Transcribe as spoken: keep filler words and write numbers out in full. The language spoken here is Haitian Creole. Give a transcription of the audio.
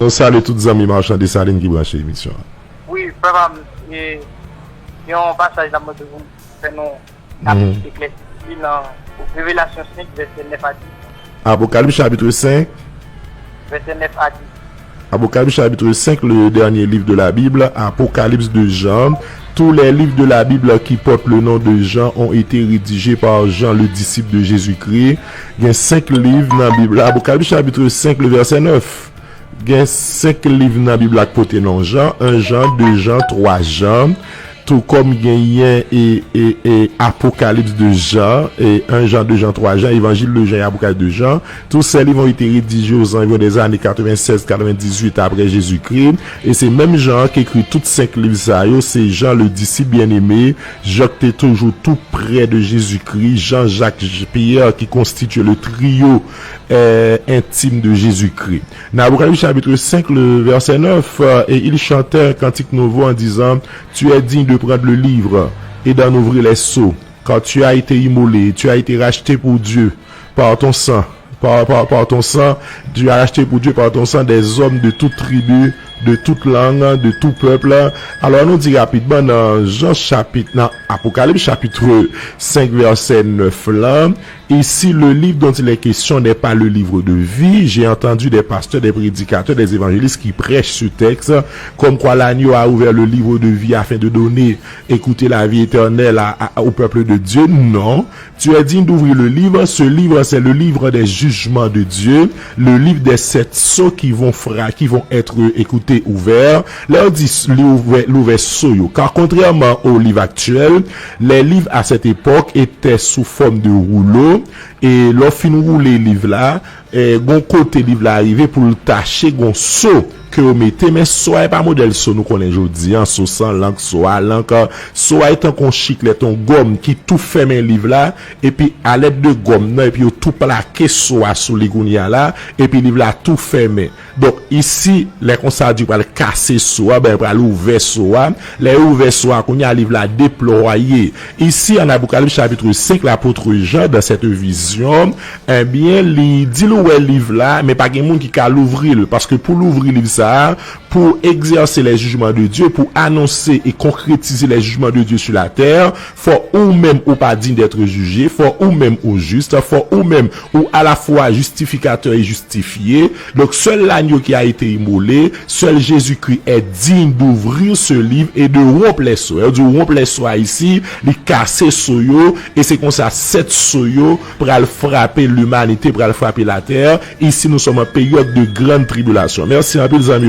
Nou salye tout zanmi machan Desalin ki branche emisyon an. Wi, frè pa m, e, yon pasaj la mwen te vin fè nou eklèsi nan Revelasyon senk, vèsè nèf a dis. Apocalypse chapitre cinq. Vèsè nèf a dis. Apocalypse chapitre cinq, le dernier livre de la Bible, Apocalypse de Jean. Tous les livres de la Bible qui portent le nom de Jean ont été rédigés par Jean, le disciple de Jésus-Christ. Gen senk liv nan Bib la. Apocalypse chapitre cinq, le verset neuf. Gen senk liv nan Bib la k pote non Jan, un Jan, deux Jan, trois Jan. Tou kòm genyen e, e, e Apocalypse de Jean, e un Jan, deux Jan, trois Jan, Évangile de Jean et Apocalypse de Jean. Tous ces livres ont été rédigés aux environs des années quatre-vingt-seize, quatre-vingt-dix-huit après Jésus-Christ. E se menm Jan an ki ekri tout senk liv sa yo, se Jan, le disciple bien-aimé, Jan ki te toujou tou prè de Jezikri, Jan, Jak, Pyè ki konstitye le trio, euh, intime de Jésus-Christ. Nan Apocalypse chapitre cinq, le verset neuf, euh, et ils chantèrent un cantique nouveau en disant, Tu es digne de prendre le livre et d'en ouvrir les sceaux, car tu as été immolé, tu as été racheté pour Dieu par ton sang, par, par, par ton sang, tu as racheté pour Dieu par ton sang des hommes de toute tribu, de toute langue, de tout peuple. Alò, nou di rapidman nan Jan chapit, nan Apocalypse chapitre cinq, verset neuf la, Et si le livre dont il est question n'est pas le livre de vie, j'ai entendu des pasteurs, des prédicateurs, des évangélistes qui prêchent ce texte, comme quoi l'agneau a ouvert le livre de vie afin de donner, écouter la vie éternelle à, à, au peuple de Dieu. Non. Tu es digne d'ouvrir le livre. Ce livre, c'est le livre des jugements de Dieu, le livre des sept sceaux qui vont fra-, qui vont être, écoutez, ouverts. Lè yo di s-, li ouvè, l ouvè sceaux yo. Car contrairement aux livres actuels, les livres à cette époque étaient sous forme de rouleaux. E lè w fin woule liv la, e, gon kote liv la rive pou l tache, gon sceaux ke yo mete, men sceaux a e pa modèl sceaux nou konnen jodi an, sceaux san lank, sceaux à l'encre. Sceaux a e tankou yon chiklèt, yon gòm ki tou fèmen liv la, epi alèd de gòm nan, epi yo tou plake sceaux a sou li kounye a la, epi liv la tou fèmen. Donk, isi, lè konsa di pral kase sceaux a, ben, pral ouvè sceaux a. Lè yo ouvè sceaux a, kounye a, liv la deplwaye. Ici, en Apocalypse chapitre cinq, l'apôtre Jean, dans cette vision, ebyen, li di l wè liv la, men pa gen moun ki ka louvri l, paske pou louvri liv sa a, pou egzèse les jugements de Dieu, pou anonse e konkretize les jugements de Dieu sur la terre, fò ou menm ou pa digne d'être jugé, fò ou menm ou juste, fò ou menm ou à la fois justificateur et justifié. Donc, seul l'agneau qui a été immolé, seul Jésus-Christ est digne d'ouvrir ce livre et de rompre les sceaux. Yo di rompre les sceaux a isi, li kase sceaux yo, e se konsa sèt sceaux yo pral frape limanite, pral frape latè. Ici, nous sommes en période de grande tribulation. Mèsi anpil, zanmi yo.